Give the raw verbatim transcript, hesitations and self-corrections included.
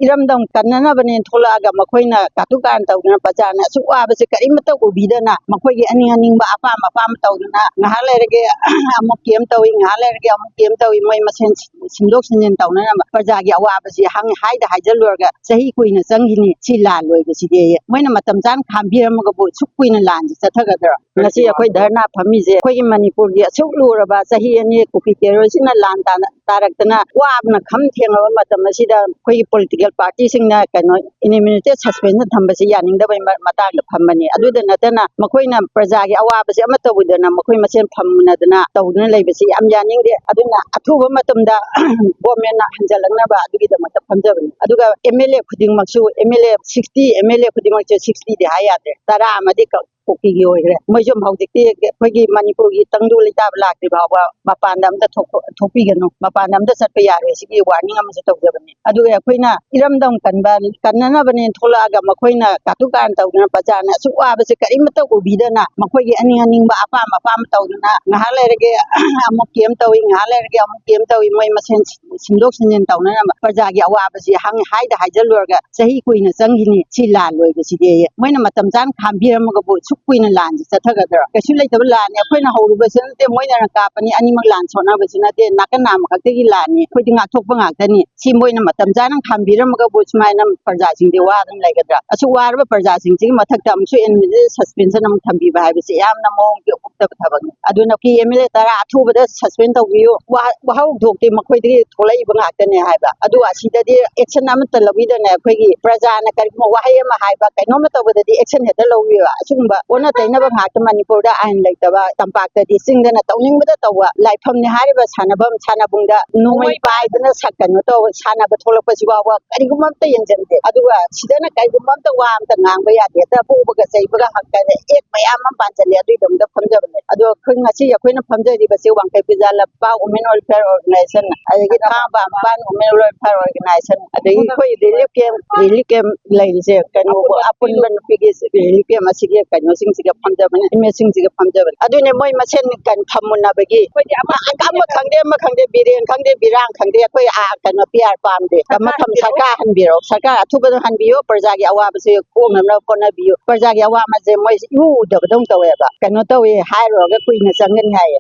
ꯏꯔꯝꯗꯝ ꯀꯟꯅꯅꯕꯅꯦꯅ ꯊꯣꯛꯂꯛꯑꯒ ꯃꯈꯣꯏꯅ ꯀꯥꯇꯨ ꯀꯥꯔꯟ ꯇꯧꯗꯅ ꯄ꯭ꯔꯖꯥꯅ ꯑꯁꯨꯛ ꯋꯥꯕꯁꯦ ꯀꯔꯤꯃꯠꯇ ꯎꯕꯤꯗꯅ ꯃꯈꯣꯏꯒꯤ ꯑꯅꯤꯡ ꯑꯅꯤꯡꯕ ꯑꯄꯥꯝ ꯑꯄꯥꯝꯕ ꯇꯧꯗꯅ ꯉꯥꯏꯍꯥꯛ ꯂꯩꯔꯒꯦ ꯑꯃꯨꯛ ꯀꯦꯝ ꯇꯧꯏ, ꯉꯥꯏꯍꯥꯛ ꯂꯩꯔꯒꯦ ꯑꯃꯨꯛ ꯀꯦꯝ ꯇꯧꯏ, ꯃꯣꯏ ꯃꯁꯦꯟ ꯁꯤꯟꯗꯣꯛ ꯁꯤꯟꯖꯤꯟ ꯇꯧꯅꯅꯕ ꯄ꯭ꯔꯖꯥꯒꯤ ꯑꯋꯥꯕꯁꯤ ꯍꯪ-, ꯍꯥꯏꯗ ꯍꯥꯏꯖꯜꯂꯨꯔꯒ ꯆꯍꯤ ꯀꯨꯏꯅ ꯆꯪꯈꯤꯅꯤ꯫ ꯁꯤ ꯂꯥꯟ ꯂꯣꯏꯕꯁꯤꯗꯤ ꯃꯣꯏꯅ ꯃꯇꯝ ꯆꯥꯅ ꯈꯥꯝꯕꯤꯔꯝꯃꯒꯕꯨ ꯁꯨꯛ ꯀꯨꯏꯅ ꯂꯥꯟꯁꯤ ꯆꯠꯊꯒꯗ꯭ꯔꯣ? ꯉꯁꯤ ꯑꯩꯈꯣꯏ ꯙꯔꯅꯥ ꯐꯝꯃꯤꯁꯦ ꯑꯩꯈꯣꯏꯒꯤ ꯃꯅꯤꯄꯨꯔꯒꯤ ꯑꯁꯨꯛ ꯂꯨꯔꯕ ꯆꯍꯤ ꯑꯅꯤ ꯀꯨꯀꯤ ꯇꯦꯔꯣꯔꯤꯁꯤꯅ ꯂꯥꯟ ꯇꯥꯅ-, ꯇꯥꯔꯛꯇꯅ ꯋꯥꯕꯅ ꯈꯝ ꯊꯦꯡꯉꯕ ꯃꯇꯝ ꯑꯁꯤꯗ ꯑꯩꯈꯣꯏꯒꯤ ꯄꯣꯂꯤꯇꯤꯀꯦꯜ ꯄꯥꯔꯇꯤꯁꯤꯡꯅ ꯀꯩꯅꯣ ꯏꯅꯤꯃꯤꯅꯦꯇꯦꯠ ꯁꯁꯄꯦꯟꯁꯟ ꯊꯝꯕꯁꯤ ꯌꯥꯅꯤꯡꯗꯕꯒꯤ ꯃ-, ꯃꯇꯥꯡꯗ ꯐꯝꯕꯅꯤ꯫ ꯑꯗꯨꯗ ꯅꯠꯇꯅ ꯃꯈꯣꯏꯅ ꯄ꯭ꯔꯖꯥꯒꯤ ꯑꯋꯥꯕꯁꯤ ꯑꯃꯠꯇ ꯎꯗꯅ ꯃꯈꯣꯏ ꯃꯁꯦꯟ ꯐꯝꯃꯨꯅꯗꯅ ꯇꯧꯗꯨꯅ ꯂꯩꯕꯁꯤ ꯌꯥꯝ ꯌꯥꯅꯤꯡꯗꯦ꯫ ꯑꯗꯨꯅ ꯑꯊꯨꯕ ꯃꯇꯝꯗ ꯒꯣꯔꯃꯦꯟꯅ ꯍꯟꯖꯜꯂꯛꯅꯕ ꯑꯗꯨꯒꯤꯗꯃꯛꯇ ꯐꯝꯖꯕꯅꯤ꯫ ꯑꯗꯨꯒ ꯑꯦꯝ ꯑꯦꯜ ꯑꯦ ꯈꯨꯗꯤꯡꯃꯛꯁꯨ, M L A sixty, M L A ꯈꯨꯗꯤꯡꯃꯛꯁꯦ ꯁꯤꯛꯁꯇꯤꯗꯤ ꯍꯥꯏ ꯌꯥꯗ꯭ꯔꯦ, ꯇꯔꯥ ꯑꯃꯗꯤ ꯀ-, ꯀꯨꯀꯤꯒꯤ ꯑꯣꯏꯈ꯭ꯔꯦ꯫ ꯃꯣꯏꯁꯨ ꯍꯧꯖꯤꯛꯇꯤ ꯑꯩꯈꯣꯏꯒꯤ ꯃꯅꯤꯄꯨꯔꯒꯤ ꯇꯪꯗꯨ ꯂꯩꯇꯥꯕ ꯂꯥꯛꯇ꯭ꯔꯤ ꯐꯥꯎꯕ ꯃꯄꯥꯟꯗ ꯑꯝꯇ ꯊꯣꯛ-, ꯊꯣꯛꯄꯤꯒꯅꯨ, ꯃꯄꯥꯟꯗ ꯑꯝꯇ ꯆꯠꯄ ꯌꯥꯔꯣꯏ꯫ ꯁꯤꯒꯤ ꯋꯥꯔꯅꯤꯡ ꯑꯃꯁꯨ ꯇꯧꯖꯕꯅꯤ꯫ ꯑꯗꯨꯒ ꯑꯩꯈꯣꯏꯅ ꯏꯔꯝꯗꯝ ꯀꯟꯕ, ꯀꯟꯅꯅꯕꯅꯦꯅ ꯊꯣꯛꯂꯛꯑꯒ ꯃꯈꯣꯏꯅ ꯀꯥꯇꯨ ꯀꯥꯔꯟ ꯇꯧꯗꯅ ꯄ꯭ꯔꯖꯥꯅ ꯑꯁꯨꯛ ꯋꯥꯕꯁꯦ ꯀꯔꯤꯃꯠꯇ ꯎꯕꯤꯗꯅ ꯃꯈꯣꯏꯒꯤ ꯑꯅꯤꯡ ꯑꯅꯤꯡꯕ ꯑꯄꯥꯝ ꯑꯄꯥꯝꯕ ꯇꯧꯗꯅ ꯉꯥꯏꯍꯥꯛ ꯂꯩꯔꯒꯦ ꯑꯃꯨꯛ ꯀꯦꯝ ꯇꯧꯏ, ꯉꯥꯏꯍꯥꯛ ꯂꯩꯔꯒꯦ ꯑꯃꯨꯛ ꯀꯦꯝ ꯇꯧꯏ, ꯃꯣꯏ ꯃꯁꯦꯟ ꯁꯤꯟꯗꯣꯛ ꯁꯤꯟꯖꯤꯟ ꯇꯧꯅꯅꯕ ꯄ꯭ꯔꯖꯥꯒꯤ ꯑꯋꯥꯕꯁꯤ ꯍꯪ-, ꯍꯥꯏꯗ ꯍꯥꯏꯖꯜꯂꯨꯔꯒ ꯆꯍꯤ ꯀꯨꯏꯅ ꯆꯪꯈꯤꯅꯤ꯫ ꯁꯤ ꯂꯥꯟ ꯂꯣꯏꯕꯁꯤꯗꯤ ꯃꯣꯏꯅ ꯃꯇꯝ ꯆꯥꯅ ꯈꯥꯝꯕꯤꯔꯝꯃꯒꯕꯨ ꯁꯨꯛ ꯀꯨꯏꯅ ꯂꯥꯟꯁꯤ ꯆꯠꯊꯒꯗ꯭ꯔꯣ? ꯀꯩꯁꯨ ꯂꯩꯇꯕ ꯂꯥꯟꯅꯤ꯫ ꯑꯩꯈꯣꯏꯅ ꯍꯧꯔꯨꯕꯁꯨ ꯅꯠꯇꯦ, ꯃꯣꯏꯅ ꯀꯥꯞꯄꯅꯤ꯫ ꯑꯅꯤꯃꯛ ꯂꯥꯟ ꯁꯣꯛꯅꯕꯁꯨ ꯅꯠꯇꯦ, ꯅꯥꯀꯟ ꯅꯥꯝꯃ ꯈꯛꯇꯒꯤ ꯂꯥꯟꯅꯤ꯫ ꯑꯩꯈꯣꯏꯗꯤ ꯉꯥꯛꯊꯣꯛꯄ ꯉꯥꯛꯇꯅꯤ꯫ ꯁꯤ ꯃꯣꯏꯅ ꯃꯇꯝ ꯆꯥꯅ ꯈꯥꯝꯕꯤꯔꯝꯃꯒꯕꯨ ꯁꯨꯃꯥꯏꯅ ꯄ꯭ꯔꯖꯥꯁꯤꯡꯗꯤ ꯋꯥꯗꯅ ꯂꯩꯒꯗ꯭ꯔꯥ? ꯑꯁꯨꯛ ꯋꯥꯔꯕ ꯄ꯭ꯔꯖꯥꯁꯤꯡꯁꯤꯒꯤ ꯃꯊꯛꯇ ꯑꯃꯨꯛꯁꯨ ꯑꯦꯗꯃꯤꯅꯤꯁꯇ꯭ꯔꯦꯇꯤꯚ ꯁꯁꯄꯦꯟꯁꯟ ꯑꯃꯨꯛ ꯊꯝꯕꯤꯕ ꯍꯥꯏꯕꯁꯤ ꯌꯥꯝꯅ ꯃꯑꯣꯡꯗꯤ ꯑꯣꯛꯇꯕ ꯊꯕꯛꯅꯤ꯫ ꯑꯗꯨꯅ ꯀꯤ ꯑꯦꯝ ꯑꯦꯜ ꯑꯦ ꯇꯔꯥ ꯑꯊꯨꯕꯗ ꯁꯁꯄꯦꯟ ꯇꯧꯕꯤꯌꯨ꯫ ꯋꯥ-, ꯋꯥꯍꯧꯗꯣꯛꯇꯤ ꯃꯈꯣꯏꯗꯒꯤ ꯊꯣꯛꯂꯛꯏꯕ ꯉꯥꯛꯇꯅꯦ ꯍꯥꯏꯕ꯫ ꯑꯗꯨꯒ ꯑꯁꯤꯗꯗꯤ ꯑꯦꯛꯁꯟ ꯑꯃꯠꯇ ꯂꯧꯕꯤꯗꯅ ꯑꯩꯈꯣꯏꯒꯤ ꯄ꯭ꯔꯖꯥꯅ ꯀꯔꯤꯒꯨꯝꯕ ꯋꯥꯍꯩ ꯑꯃ ꯍꯥꯏꯕ, ꯀꯩꯅꯣꯝꯃ ꯇꯧꯕꯗꯗꯤ ꯑꯦꯛꯁꯟ ꯍꯦꯛꯇ ꯂꯧꯕꯤꯕ꯫ ꯑꯁꯤꯒꯨꯝꯕ ꯑꯣꯟꯅ ꯇꯩꯅꯕ ꯉꯥꯛꯇ ꯃꯅꯤꯄꯨꯔꯗ ꯑꯥꯏꯟ ꯂꯩꯇꯕ ꯇꯝꯄꯥꯛꯇꯗꯤ ꯆꯤꯡꯗꯅ ꯇꯧꯅꯤꯡꯕꯗ ꯇꯧꯕ, ꯂꯥꯏꯐꯝꯅꯦ ꯍꯥꯏꯔꯤꯕ ꯁꯥꯟꯅꯐꯝ, ꯁꯥꯟꯅꯕꯨꯡꯗ ꯅꯣꯡꯃꯩ ꯄꯥꯏꯗꯅ ꯁꯛ ꯀꯩꯅꯣ ꯇꯧꯕ, ꯁꯥꯟꯅꯕ ꯊꯣꯛꯂꯛꯄꯁꯤ ꯐꯥꯎꯕ ꯀꯔꯤꯒꯨꯝꯕ ꯑꯝꯇ ꯌꯦꯡꯁꯤꯟꯗꯦ꯫ ꯑꯗꯨꯒ ꯁꯤꯗꯅ ꯀꯔꯤꯒꯨꯝꯕ ꯑꯝꯇ ꯋꯥ ꯑꯝꯇ ꯉꯥꯡꯕ ꯌꯥꯗꯦ꯫ ꯍꯦꯛꯇ ꯐꯨꯕꯒ ꯆꯩꯕꯒ ꯍꯛꯇꯅꯦ ꯑꯦꯛ ꯃꯌꯥꯝ ꯑꯃ ꯄꯥꯟꯁꯤꯜꯂꯦ꯫ ꯑꯗꯨꯒꯤꯗꯃꯛꯇ ꯐꯝꯖꯕꯅꯦ꯫ ꯑꯗꯣ ꯑꯩꯈꯣꯏ ꯉꯁꯤ ꯑꯩꯈꯣꯏꯅ ꯐꯝꯖꯔꯤꯕꯁꯦ ꯋꯥꯡꯈꯩ ꯐꯤꯖꯥ ꯂꯝꯄꯥꯛ Women Welfare Organization, ꯑꯗꯒꯤ ꯊꯥꯡꯒꯄꯥꯟ Women Welfare Organization, ꯑꯗꯒꯤ ꯑꯩꯈꯣꯏ ꯔꯤꯂꯤꯐ ꯀꯦꯝ, ꯔꯤꯂꯤꯐ ꯀꯦꯝ ꯂꯩꯔꯤꯁꯦ ꯀꯩꯅꯣ ꯑꯄꯨꯟꯕ ꯅꯨꯄꯤꯒꯤ ꯔꯤꯂꯤꯐ ꯀꯦꯝ ꯑꯁꯤꯒꯤ ꯀꯩꯅꯣ ꯁꯤꯡꯁꯤꯒ ꯐꯝꯖꯕꯅꯤ, ꯏꯃꯦꯖꯁꯤꯡꯁꯤꯒ ꯐꯝꯖꯕꯅꯤ꯫ ꯑꯗꯨꯅꯦ ꯃꯣꯏ ꯃꯁꯦꯟ ꯀꯟ ꯊꯝꯃꯨꯟꯅꯕꯒꯤ ꯑꯃ ꯈꯪꯗꯦ, ꯑꯃ ꯈꯪꯗꯦ, ꯕꯤꯔꯦꯟ ꯈꯪꯗꯦ, ꯕꯤꯔꯥꯡ ꯈꯪꯗꯦ, ꯑꯩꯈꯣꯏ ꯑꯥ ꯀꯩꯅꯣ ꯄꯤ ꯑꯥꯔ ꯄꯥꯝꯗꯦ꯫ ꯃꯐꯝ ꯁꯔꯀꯥꯔ ꯍꯟꯕꯤꯔꯛꯑꯣ, ꯁꯔꯀꯥꯔ ꯑꯊꯨꯕꯗ ꯍꯟꯕꯤꯌꯨ, ꯄ꯭ꯔꯖꯥꯒꯤ ꯑꯋꯥꯕꯁꯦ ꯀꯣꯛꯅꯅꯕ ꯍꯣꯠꯅꯕꯤꯌꯨ꯫ ꯄ꯭ꯔꯖꯥꯒꯤ ꯑꯋꯥꯕꯁꯦ ꯃꯣꯏ ꯏꯎ ꯎꯗꯕꯗꯧ ꯇꯧꯋꯦꯕ꯫ ꯀꯩꯅꯣ ꯇꯧꯋꯦ ꯍꯥꯏꯔꯨꯔꯒ ꯀꯨꯏꯅ ꯆꯪꯒꯅꯤ ꯍꯥꯏꯌꯦ꯫